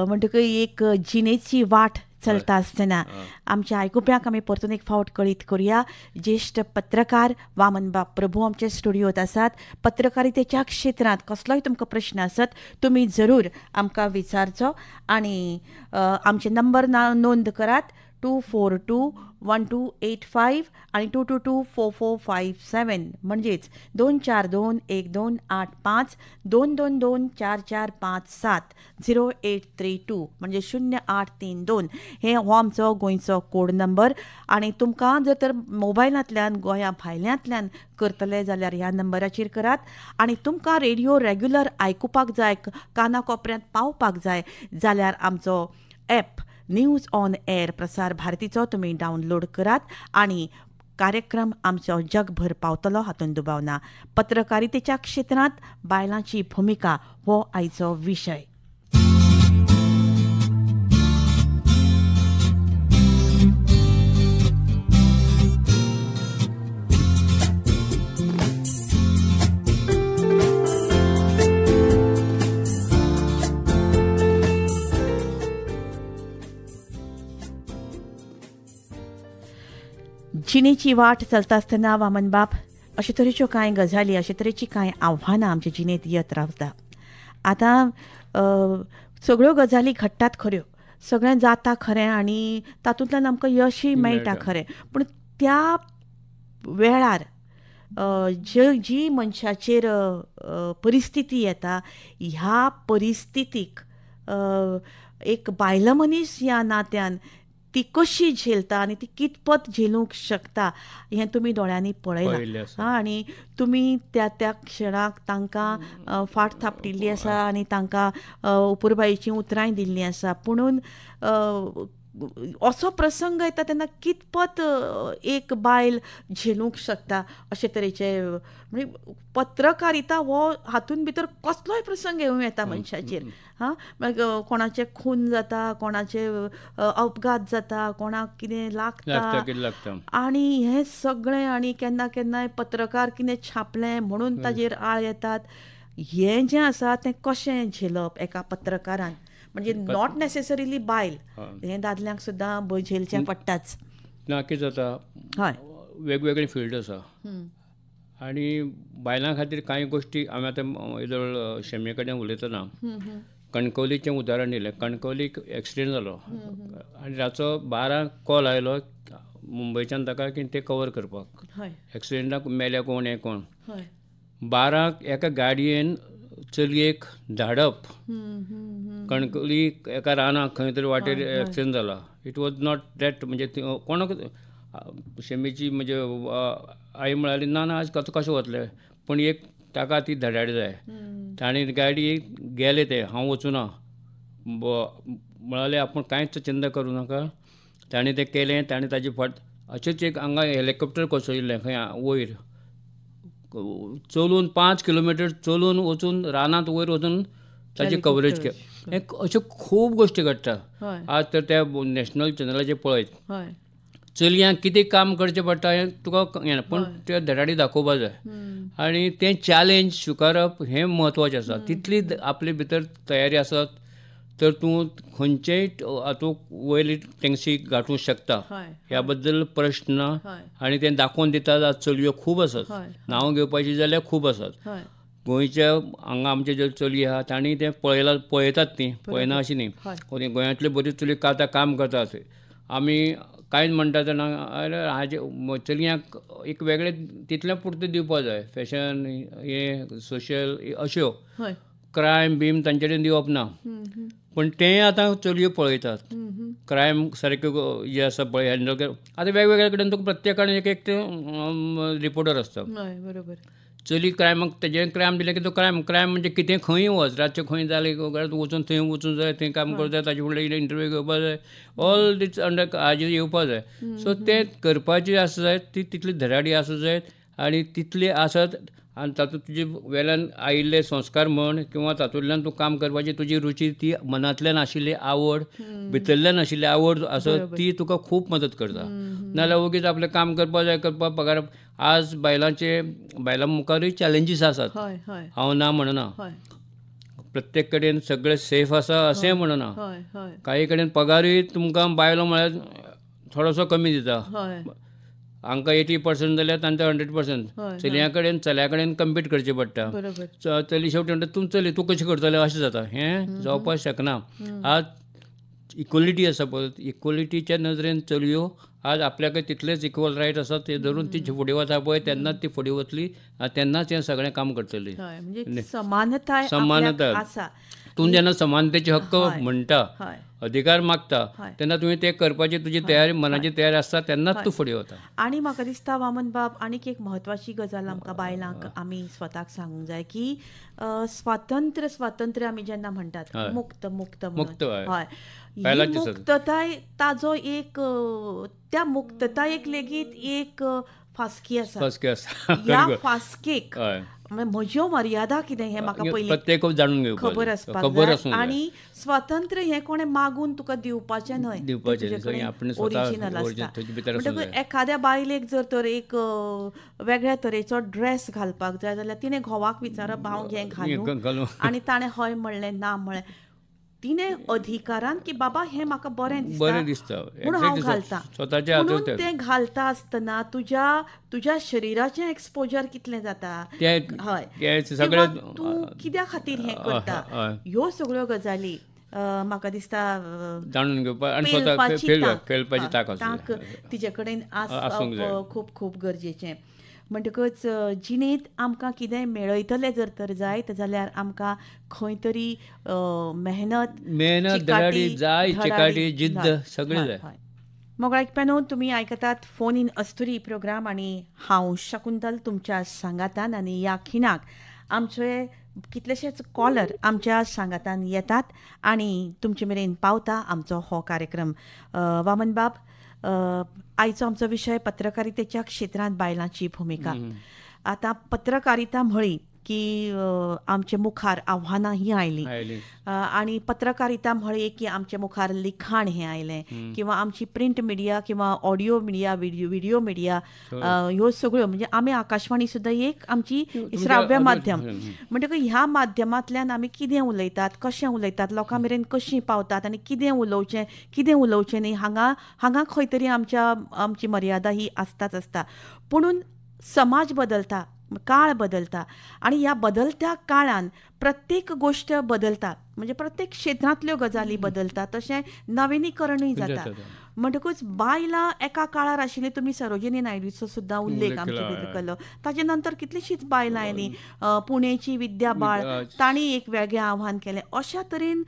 म्हणटकच एक जिणेची वाट चलता आसतना आमच्या आयकुप्यांक आमी परतून एक फावट कळीत करुया, ज्येश्ठ पत्रकार वामनबाब प्रभू आमच्या स्टुडियोत आसात. पत्रकारितेच्या क्षेत्रांत कसलोय तुमकां प्रश्न आसत तुमी जरूर आमकां विचारचो आनी आमचे नंबर नोंद करात 2421285 आनी 2224457, म्हणजेच 242 1285 222 4457 0832 म्हणजे 0832 हे हो आमचो गोंयचो कोड नंबर. आनी तुमकां जर तर मोबायलांतल्यान गोंया भायल्यांतल्यान करतले जाल्यार ह्या नंबराचेर करात. आनी तुमकां रेडियो रेग्युलर आयकुपाक जाय, काना कोपऱ्यांत पावपाक जाय जाल्यार आमचो app news on air Prasar भारतीचो तुमी डावनलोड करात आनी कार्यक्रम आमचो जगभर पावतलो हातूंत दुबाव ना. पत्रकारितेच्या क्षेत्रांत बायलांची भुमिका हो आयचो विशय. जिणेची वाट चलता आसतना वामनबाब अशे तरेच्यो कांय गजाली, अशे तरेची कांय आव्हानां आमचे जिणेंत येत रावता. आतां सगळ्यो गजाली घडटात खऱ्यो, सगळें जाता खरें आनी तातूंतल्यान आमकां यशूय मेळटा खरें, पूण त्या वेळार जी मनशाचेर परिस्थिती येता, ह्या परिस्थितीक एक बायल मनीस ह्या नात्यान ती कशी झेलता आनी ती कितपत झेलूंक शकता हें तुमी दोळ्यांनी पळयलां आनी तुमी त्या त्या क्षणाक तांकां फाट थापटिल्ली आसा आनी तांकां अपुरबायेचीं उतरांय दिल्लीं आसा. पुणून असो प्रसंग येता तेन्ना कितपत एक बायल झेलूंक शकता अशे तरेचे, म्हणजे पत्रकारिता हो हातूंत भितर कसलोय प्रसंग येवं येता मनशाचेर. हां, मागीर कोणाचे खून जाता, कोणाचे अपघात जाता, कोणाक कितें लागता आनी हें सगळें, आनी केन्ना केन्नाय पत्रकार कितें छापलें म्हणून ताजेर आळ येतात. हें जें आसा तें कशें झेलप एका पत्रकारान, म्हणजे not necessarily बायल, हें दादल्यांक सुद्दां झेलचें पडटाच. ना कितें जाता, हय, वेगवेगळे फिल्ड आसा आनी बायलां खातीर कांय गोश्टी आमी आतां येदोळ शमी कडेन उलयतना कणकवलीचें उदाहरण दिलें. कणकवलीक एक्सिडेंट जालो आनी रातचो 12 कॉल आयलो, मुंबयच्यान ताका की तें कवर करपाक, एक्सिडेंटाक मेल्या कोण हें कोण. 12 एका गाडयेन चलयेक धाडप कणकवली एका रानाक खंय तरी वाटेर एक्सिडेंट जाला. It was not that म्हणजे कोणाक शमीची म्हणजे आई म्हणाली ना ना आज कशें वतलें, पूण एक ताका ती धडाडी जाय. ताणें गाडी गेले ते हांव वचूना म्हणाले, आपूण कांयच चिंता करूं नाका. ताणें तें केलें, ताणें ताजी फाट अशेंच एक हांगा हेलिकॉप्टर कोसळिल्लें खंय वयर चलून 5 किलोमिटर चलून वचून रानांत वयर वचून ताची कवरेज केली. अश्यो खूब गोश्टी घडटा. आज तर त्या नॅशनल चॅनलाचेर पळयत चलयांक कितें काम करचें पडटा हें तुका हें, पूण ते धडाडी दाखोवपा जाय आनी तें चॅलेंज स्विकारप हें म्हत्वाचें आसा. तितली आपले भितर तयारी आसत तर तूं खंयचेय हातूंत वयली तेंगशी गांठूंक शकता ह्या बद्दल प्रश्न ना. आनी तें दाखोवन दितात. आज चलयो खूब आसात, नांव घेवपाची जाल्यार खूब आसात. गोंयच्या हांगा आमचे ज्यो चली आहा तांणी तें पळयलां, पळयतात, ती पळयना अशी न्ही. गोंयांतल्यो बऱ्यो चलयो आतां काम करतात. आमी कांय म्हणटा तेन्ना हाजे चलयांक एक वेगळें तितलें पुरतें दिवपाक जाय, फॅशन हें सोशल अश्यो क्रायम बीम तांचे कडेन दिवप ना. पूण तें आतां चलयो पळयतात. क्रायम सारक्यो जे आसा पळय हँडल आतां वेगवेगळ्या कडेन तुका प्रत्येकान एक एक रिपोर्टर आसता. बरोबर. चली क्रायमाक तेजें क्रायम दिलें की तो क्रायम क्रायम म्हणजे कितें खंय वच, रातचें खंय जालें वचून थंय वचूंक जाय, थंय काम करूंक जाय, ताजे फुडलें इंटरव्यू घेवपाक जाय, ऑल दीस अंडर हाजेर येवपाक जाय. सो तें करपाची आसूं जाय, ती तितली धडाडी आसूं जाय आनी तितली आसत आनी तातूंत तुजे वेल्यान आयिल्ले संस्कार म्हण किंवा तातूंतल्यान तूं काम करपाची तुजी रुची, ती मनांतल्यान आशिल्ली आवड, भितरल्यान आशिल्ली आवड आसत ती तुका खूब मदत करता. नाजाल्यार ओगीच आपलें काम करपाक जाय, करपाक पगार. आज बायलांचे बायलां मुखारूय चॅलेंजीस आसात, हांव ना म्हणना. प्रत्येक कडेन सगळें सेफ आसा अशेंय म्हणना. काही कडेन पगारूय तुमकां बायलो म्हळ्यार थोडोसो कमी दिता. हांकां 80% जाल्यार तांकां 100%. चलयां कडेन चल्या कडेन कम्पीट करचें पडटा. चली शेवटी म्हणटा तूं चली तूं कशें करतलें अशें जाता. हें जावपाक शकना. आज इक्वलिटी आसा पळय, इक्वलिटीच्या नदरेन चलयो आज आपल्याक तितलेच इक्वल रायट आसा ते धरून ती फुडें वता पळय, तेन्नाच ती फुडें वतली आनी तेन्नाच हें सगळें काम करतली. समानताय समानताय आसा. तूं जेन्ना समानतेचे हक्क म्हणटा, अधिकार मागता, तेन्ना तुवें ते करपाची तुजी तयारी, मनाची तयारी आसता, तेन्नाच तूं फुडें वता. आनी म्हाका दिसता वामन बाब आनीक एक म्हत्वाची गजाल आमकां बायलांक आमी स्वताक सांगूंक जाय की स्वातंत्र्य स्वातंत्र्य आमी जेन्ना म्हणटात, मुक्त मुक्त मुक्त, हय, मुक्तताय ताजो एक, त्या मुक्ततायेक लेगीत एक फास्की आसा. फास्की आसा. ह्या फास्केक म्हज्यो मर्यादा कितें हें म्हाका पयलीं प्रत्येक जाणून घेवपाक खबर आसपाक जाय. आनी स्वातंत्र्य हें कोणें मागून तुका दिवपाचें न्हय, ओरिजिनल आसता. म्हणटकूच एखाद्या बायलेक जर तर एक वेगळ्या तरेचो ड्रेस घालपाक जाय जाल्यार तिणें घोवाक विचारप हांव हें घालूं, आनी ताणें हय म्हणलें ना म्हणलें, तिणें अधिकारान की बाबा हें म्हाका बरें दिसता म्हणून हांव घालता. म्हणून तें घालता आसतना तुज्या तुज्या शरिराचें एक्सपोजर कितलें जाता, हय, तूं कित्या खातीर हें करता, ह्यो सगळ्यो गजाली म्हाका दिसता जाणून घेवपाक आनी पेलपाची तांक तिजे कडेन आसप खूब खूब गरजेचें. म्हणटकच जिणेंत आमकां कितेंय मेळयतलें जर तर जायत जाल्यार आमकां खंय तरी मेहनत मेहनत धडाडी जाय, चिकाटी, जिद्द सगळें जाय. मोगाळ आयकप्यांनो, तुमी आयकतात फोन इन अस्तुरी प्रोग्राम आनी हांव शकुंतल तुमच्या सांगातान. आनी ह्या खिणाक आमचे कितलेशेच कॉलर आमच्या सांगातान येतात आनी तुमचे मेरेन पावता आमचो हो कार्यक्रम. वामन बाब, आयचो आमचो विशय पत्रकारितेच्या क्षेत्रांत बायलांची भुमिका. आतां पत्रकारिता म्हळी की आमचे मुखार आव्हानां ही आयलीं आनी पत्रकारिता म्हळी की आमचे मुखार लिखाण हें आयलें किंवा आमची प्रिंट मिडिया किंवा ऑडियो मिडिया, व्हिडिओ मिडिया, ह्यो सगळ्यो म्हणजे आमी आकाशवाणी सुद्दां एक आमची श्राव्य माध्यम. म्हणटकच ह्या माध्यमांतल्यान आमी कितें उलयतात, कशें उलयतात, लोकां मेरेन कशीं पावतात आनी कितें उलोवचें कितें उलोवचें न्ही, हांगा हांगा खंय तरी आमच्या आमची मर्यादा ही आसताच आसता. पुणून समाज बदलता, काळ बदलता आनी ह्या बदलत्या काळान प्रत्येक गोश्ट बदलता, म्हणजे प्रत्येक क्षेत्रांतल्यो गजाली बदलता, तशें नविनीकरणूय जाता. म्हणटकूच बायलां एका काळार आशिल्ली, तुमी सरोजिनी नायडूचो सुद्दां उल्लेख आमचे भितर केलो, ताजे नंतर कितलीशींच बायलां आयलीं, पुणेची विद्या बाळ तांणी एक वेगळें आव्हान केलें. अशा तरेन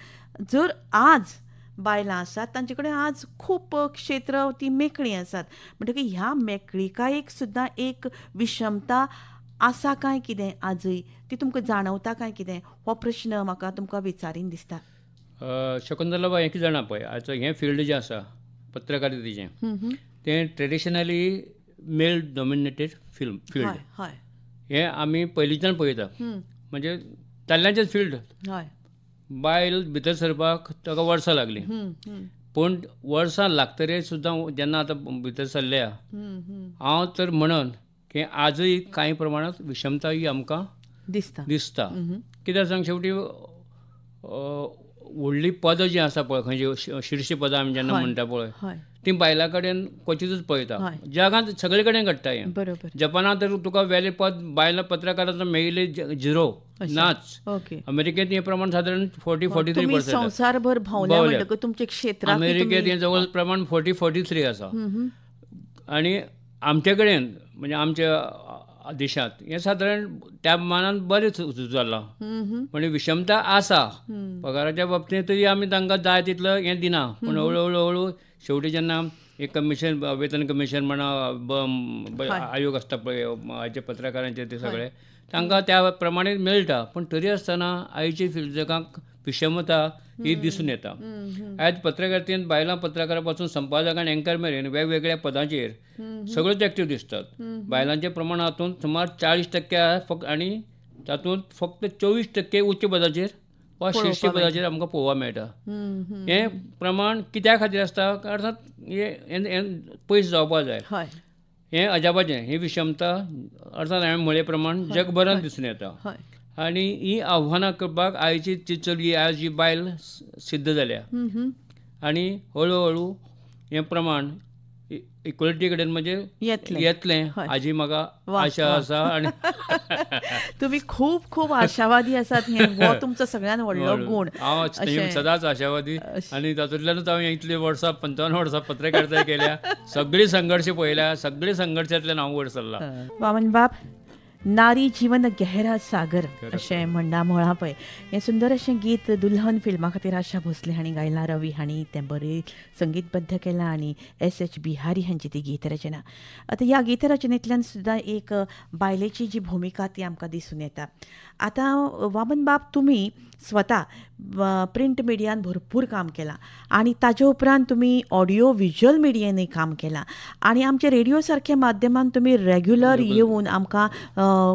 जर आज बायलां आसात तांचे कडेन आज खूब क्षेत्र ती मेकळीं आसात, म्हणटकीर ह्या मेकळिकायेक सुद्दां एक विशमता आसा काय कितें आजूय, ती तुमकां जाणवता काय कितें, हो प्रश्न म्हाका तुमकां विचारीन दिसता. शकुंतला बाय, हें जाणा पळय आतां हें फिल्ड जें आसा पत्रकारितेचें तें ट्रेडिशनली मेल डॉमिनेटेड फिल्ड, हें आमी पयलींच्यान पळयता, म्हणजे दादल्यांचेंच फिल्ड. बायल भितर सरपाक ताका वर्सां लागलीं, पूण वर्सां लागतरीय सुद्दां जेन्ना आतां भितर सरल्या, हांव तर म्हणन की आजूय कांय प्रमाणांत विशमता ही आमकां दिसता. कित्याक सांग, शेवटी व्हडलीं पदां जीं आसा पळय, खंयची शीर्ष पदां आमी जेन्ना म्हणटा पळय, तीं बायलां कडेन क्वचितूच पळयता. जगांत सगळे कडेन घडटा हें. जपानांत तर तुका वेलें पद बायलां पत्रकारांचो मेळिल्लें झिरो नाच. अमेरिकेंत हें प्रमाण सादारण 40-43%. संवसारभर भोंवल्या म्हणटकच तुमचें क्षेत्र अमेरिकेंत हें जवळ प्रमाण 40-43 आसा. आनी आमचे कडेन म्हणजे आमच्या देशांत हें सादारण त्या मानान बरें जालां, म्हणजे विशमता आसा पगाराच्या बाबतींत तरी आमी तांकां जाय तितलो हें दिना, पूण हळू हळू हळू शेवटी जेन्ना एक कमिशन, वेतन कमिशन म्हणा, आयोग आसता पळय हाचे पत्रकारांचे, ते सगळे तांकां त्या प्रमाणे मेळटा, पूण तरी आसतना आयचे जगाक विशमता ही दिसून येता. आयज पत्रकारितेंत बायलां पत्रकारा पासून संपादक आनी एंकर मेरेन वेगवेगळ्या पदांचेर सगळ्योच एक्टीव दिसतात. बायलांचें प्रमाण हातूंत सुमार 40% फक्त, आनी तातूंत फक्त 24% उच्च पदाचेर वा शीर्ष पदाचेर आमकां पळोवपाक मेळटा. हें प्रमाण कित्या खातीर आसता, अर्थात हें पयस जावपाक जाय. हें अजापाचें, ही विशमता अर्थात हांवें म्हळ्ळे प्रमाण जगभरांत दिसून येता. आनी ही आव्हानां करपाक आयची जी चली, आयज जी बायल सिद्ध जाल्या, आनी हळू हळू हें प्रमाण इक्वलिटी कडेन म्हणजे येतलें हाजी म्हाका आशा आसा. आनी तुमी खूब खूब आशावादी आसात, हो तुमचो सगळ्यांत व्हडलो गूण. हांव सदांच आशावादी, आनी तातूंतल्यानूच हांवें इतलीं वर्सां, 55 वर्सां पत्रकारिता केल्या, सगळी संघर्श पळयल्या, सगळे संघर्शांतल्यान हांव वयर सरला. वामन बाब, नारी जीवन गहरा सागर अशें म्हणणा म्हळां पळय, हें सुंदर अशें गीत दुल्हन फिल्मा खातीर आशा भोसले हांणी गायलां, रवी हांणी तें बरें संगीतबद्ध केलां आनी एस.एच. बिहारी हांची ती गीतरचना. आतां ह्या गीतरचनेंतल्यान सुद्दां एक बायलेची जी भुमिका ती आमकां दिसून येता. आतां वामन बाब, तुमी स्वता प्रिंट मिडियान भरपूर काम केलां आनी ताजे उपरांत तुमी ऑडियो विज्युअल मिडियानूय काम केलां आनी आमच्या रेडियो सारक्या माध्यमान तुमी रेग्युलर येवन आमकां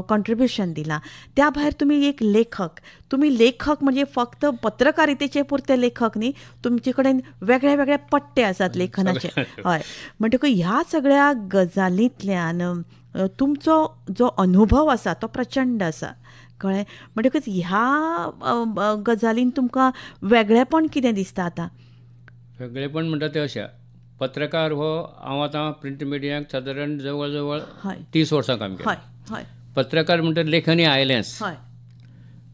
कॉन्ट्रिब्युशन दिलां. त्या भायर तुमी एक लेखक, तुमी लेखक म्हणजे फक्त पत्रकारितेचे पुरते लेखक न्ही, तुमचे कडेन वेगळे वेगळे पट्टे आसात लेखनाचे. हय, म्हणटकूच ह्या सगळ्या गजालींतल्यान तुमचो जो अनुभव आसा तो प्रचंड आसा, कळ्ळें? म्हणटकच ह्या गजालीन तुमकां वेगळेपण कितें दिसता आतां? वेगळेपण म्हणटा तें अशें, पत्रकार हो हांव आतां प्रिंट मिडियाक सादारण जवळ जवळ 30 वर्सां काम केलें. पत्रकार म्हणटा लेखनय आयलेंच,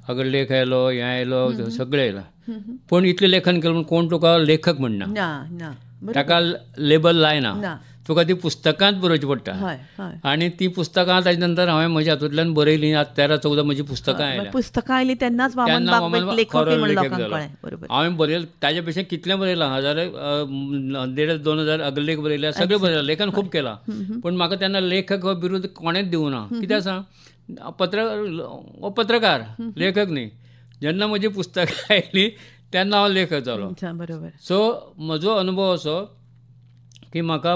अगर लेख आयलो, हें आयलो, सगळें आयलां, पूण इतलें लेखन केलें म्हूण कोण तुका लेखक म्हणना, ताका लेबल लायना, तुका ती पुस्तकांत बरोवची पडटा. आनी ती पुस्तकां ताजे नंतर हांवें म्हज्या हातूंतल्यान बरयलीं. आतां 13-14 म्हजी पुस्तकां आयलीं. पुस्तकां आयलीं तेन्नाच खरो लेखक जालो. हांवें बरयलें ताजे पेक्षा कितलें बरयलां, हजार 1,500-2,000 अग्रलेख बरयल्या, सगळें बरयलां, लेखन खूब केलां, पूण म्हाका तेन्ना लेखक हो बिरूद कोणेंच दिवना. कित्याक सांग, हो पत्रकार, लेखक न्ही. जेन्ना म्हजी पुस्तकां आयलीं तेन्ना हांव लेखक जालो. सो म्हजो अनुभव असो की म्हाका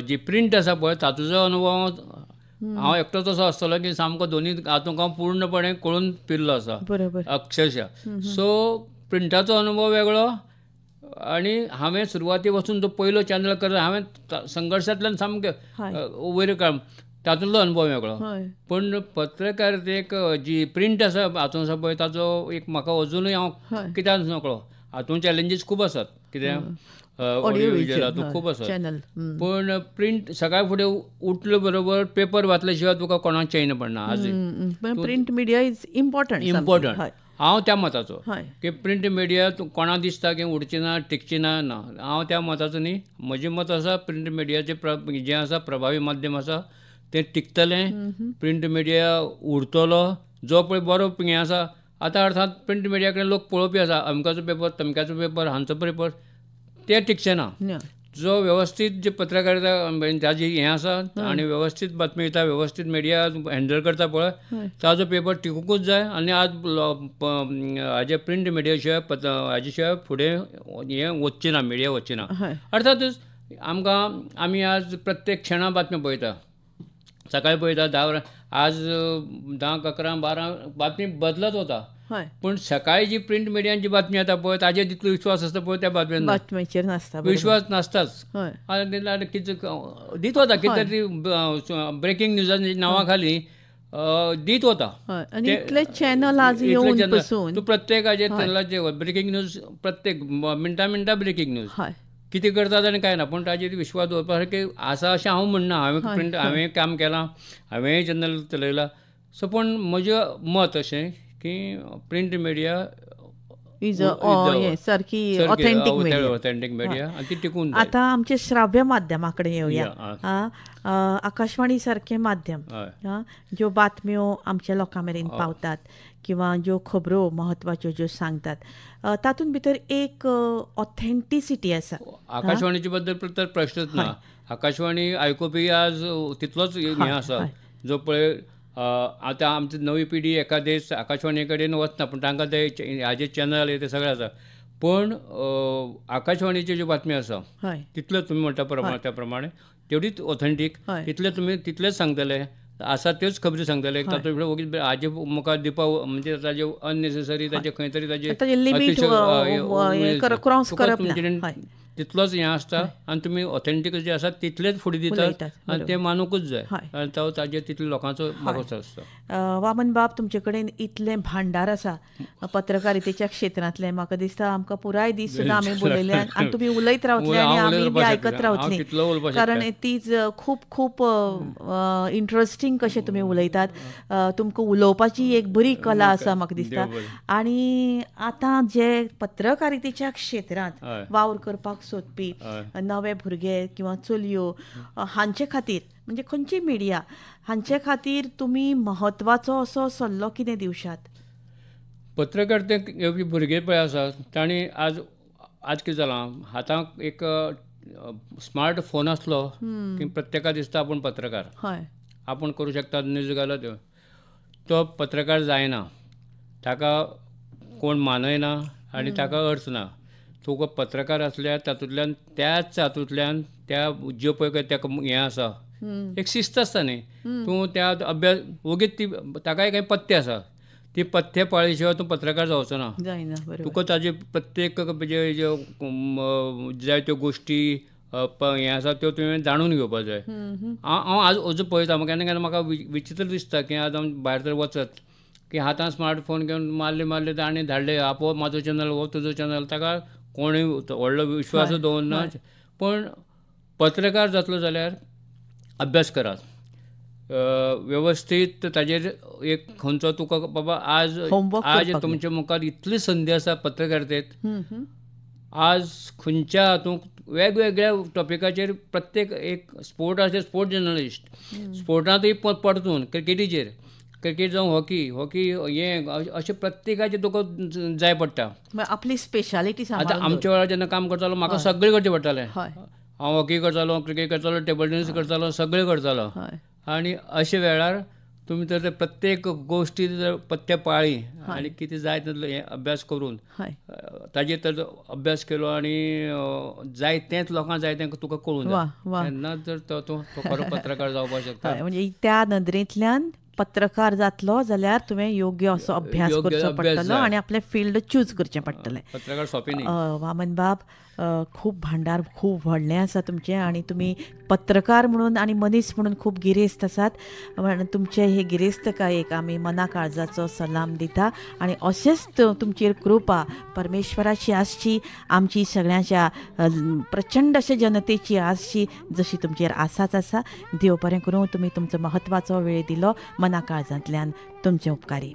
जी प्रिंट आसा पळय तातूचो अनुभव हांव एकटोच असो आसतलो की सामको दोनी हातूंत हांव पूर्णपणे कळून पिल्लो आसा, अक्षरशः. सो प्रिंटाचो अनुभव वेगळो, आनी हांवें सुरवाती वचून जो पयलो चॅनल करता हांवें संघर्शांतल्यान सामकें वयर काम, तातूंतलो अनुभव वेगळो. पूण पत्रकारितेक जी प्रिंट आसा हातूंत आसा पळय ताचो एक म्हाका अजुनूय हांव कित्याक नकळो. हातूंत चॅलेंजीस खूब आसात, कित्याक ऑडियो विज्युअल हातूंत खूब आसात, पूण प्रिंट सकाळ फुडें उठले बरोबर पेपर वाचल्या शिवाय तुका कोणाक चैन पडना आजूय. Print media is important, important. हांव त्या मताचो की प्रिंट मिडिया कोणा दिसता की उडची ना, टिकची ना, ना, हांव त्या मताचो न्ही. म्हजें मत आसा प्रिंट मिडियाचें जें आसा प्रभावी माध्यम आसा तें टिकतलें, प्रिंट मिडिया उरतलो. जो पळय बरो हें आसा आतां अर्थात प्रिंट मिडिया कडेन लोक पळोवपी आसा, अमक्याचो पेपर, तमक्याचो पेपर, हांचो पेपर, ते टिकचे ना. जो वेवस्थीत जे पत्रकारिता ताजी हें आसा आनी वेवस्थीत बातमी दिता, वेवस्थीत मिडिया हँडल करता पळय, ताजो पेपर टिकूंकूच जाय. आनी आज हाजे प्रिंट मिडिया शिवाय हाजे शिवाय फुडें हें वचचें ना, मिडिया वचचें ना. अर्थातच आमकां आमी आज प्रत्येक क्षणा बातम्यो पळयता, सकाळी पळयता 10 वरां, आज 10, 11, 12 बातमी बदलत वता, पूण सकाळी जी प्रिंट मिडियान जी बातमी येता पळय ताजेर जितलो विश्वास आसता पळय त्या बातम्यान बातम्याचेर नासता, विश्वास नासताच. कितें दीत वता, कितें तरी ब्रेकींग न्यूजाच्या नांवा खाली दीत वता. इतले चॅनल आज येवन पसून तूं प्रत्येकाचेर चॅनलाचेर ब्रेकींग न्यूज, प्रत्येक मिनटां मिनटां ब्रेकींग न्यूज कितें करतात आनी कांय ना, पूण ताजेर विश्वास दवरपा सारकें आसा अशें हांव म्हणना. हांवें प्रिंट, हांवें काम केलां, हांवेंय चॅनल चलयला, सो पूण म्हजें मत अशें की प्रिंट मिडिया is सारकी ऑथेंटीक मिडिया आनी ती टिकून. आतां आमचे श्राव्य माध्यमा कडेन येवया. आकाशवाणी सारकें माध्यम ज्यो बातम्यो आमच्या लोकां मेरेन पावतात किंवा ज्यो खबरो म्हत्वाच्यो ज्यो सांगतात तातूंत भितर एक ऑथेंटिसिटी आसा. आकाशवाणीचे बद्दल तर प्रश्नच ना. आकाशवाणी आयकुपी आज तितलोच हें आसा जो पळय आतां आमची नवी पिढी एकादेस आकाशवाणी कडेन वचना, पूण तांकां ते हाजे चॅनल हे ते सगळें आसा, पूण आकाशवाणीच्यो ज्यो बातम्यो आसा तितल्यो तुमी म्हणटा प्रमाणे त्या प्रमाणे तेवढीच ऑथेंटीक, तितले तुमी तितलेच सांगतले आसा त्योच खबरी सांगतले. तातूंत वगीच हाजे मुखार दिवपा म्हणजे ताजे अननेसेसरी ताजे खंय तरी ताजे तितलोच हें आसता आनी तुमी ऑथेंटीक जे आसा तितलेच फुडें दितात आनी ते मानूंकूच जाय आनी तो ताजेर तितले लोकांचो भरोसो आसता. वामन बाब, तुमचे कडेन इतलें भांडार आसा पत्रकारितेच्या क्षेत्रांतलें, म्हाका दिसता आमकां पुराय दीस सुद्दां आमी उलयले आनी तुमी उलयत रावतले आनी आमी बी आयकत रावतली, कारण तीच खूब खूब इंट्रस्टींग कशें तुमी उलयतात. तुमकां उलोवपाची एक बरी कला आसा म्हाका दिसता. आनी आतां जे पत्रकारितेच्या क्षेत्रांत वावर करपाक सोदपी नवे भुरगे किंवा चलयो हांचे खातीर, म्हणजे खंयची मिडिया हांचे खातीर तुमी म्हत्वाचो असो सल्लो कितें दिवशात? पत्रकारितेक येवपी भुरगे पळय आसा तांणी आज आज कितें जालां, हाताक एक स्मार्ट फोन आसलो की प्रत्येका दिसता आपूण पत्रकार, आपूण करूं शकता, न्यूज घालो तो पत्रकार जायना, ताका कोण मानयना आनी ताका अर्थ ना. तुका पत्रकार आसल्यार तातूंतल्यान त्याच हातूंतल्यान त्या ज्यो पळय ताका हें आसा एक शिस्त आसता न्ही, तूं त्या अभ्यास वगीत ती ताकाय कांय पथ्य आसा, ती पथ्य पाळी शिवाय तूं पत्रकार जावचो ना. तुका ताजे प्रत्येक ज्यो जाय त्यो गोश्टी हें आसा त्यो तुवें जाणून घेवपाक जाय. हांव आज अजून पळयता, केन्ना केन्ना म्हाका विचित्र दिसता की आज हांव भायर तर वचत की हातान स्मार्ट फोन घेवन मारले मारले आनी धाडले, आपो म्हाजो चॅनल हो तुजो चॅनल, ताका कोणूय व्हडलो विश्वास दवरना. पूण पत्रकार जातलो जाल्यार अभ्यास करात वेवस्थीत, ताजेर एक खंयचो तुका बाबा आज आज तुमच्या मुखार इतली संदी आसा पत्रकारितेंत, आज खंयच्या हातूंत वेगवेगळ्या टॉपिकाचेर प्रत्येक एक स्पोर्ट आसल्यार स्पोर्ट जर्नलिस्ट, स्पोर्टांतूय परतून क्रिकेटीचेर, क्रिकेट जावं हॉकी, हॉकी हें अशें प्रत्येकाचें तुका जाय पडटा आपली स्पेशालिटी. आतां आमच्या वेळार जेन्ना काम करतालो म्हाका सगळें करचें पडटालें, हांव हॉकी करतालो, क्रिकेट करतालो, टेबल टेनीस करतालो, सगळें करतालो. आनी अशे वेळार तुमी तर प्रत्येक गोश्टी जर पथ्य पाळी आनी कितें जाय तितलो हें अभ्यास करून ताजेर तर अभ्यास केलो आनी जाय तेंच लोकांक जाय तें तुका कळूंक जाय, तेन्ना जर तूं खरो पत्रकार जावपाक शकता. म्हणजे त्या नदरेंतल्यान पत्रकार जातलो जाल्यार तुवें योग्य असो अभ्यास करचो पडटलो आनी आपलें फिल्ड चूज करचें पडटलें. पत्रकार सोंपें न्ही. वामन बाब, खूब भांडार खूब व्हडलें आसा तुमचें आनी तुमी पत्रकार म्हणून आनी मनीस म्हणून खूब गिरेस्त आसात. तुमचे हे गिरेस्तकायेक आमी मना काळजाचो सलाम दिता आनी अशेंच तुमचेर कृपा परमेश्वराची आसची, आमची सगळ्यांच्या प्रचंड अशे जनतेची आसची जशी तुमचेर आसाच आसा. देव बरें करूं, तुमी तुमचो म्हत्वाचो वेळ दिलो, मना काळजांतल्यान तुमचे उपकारी.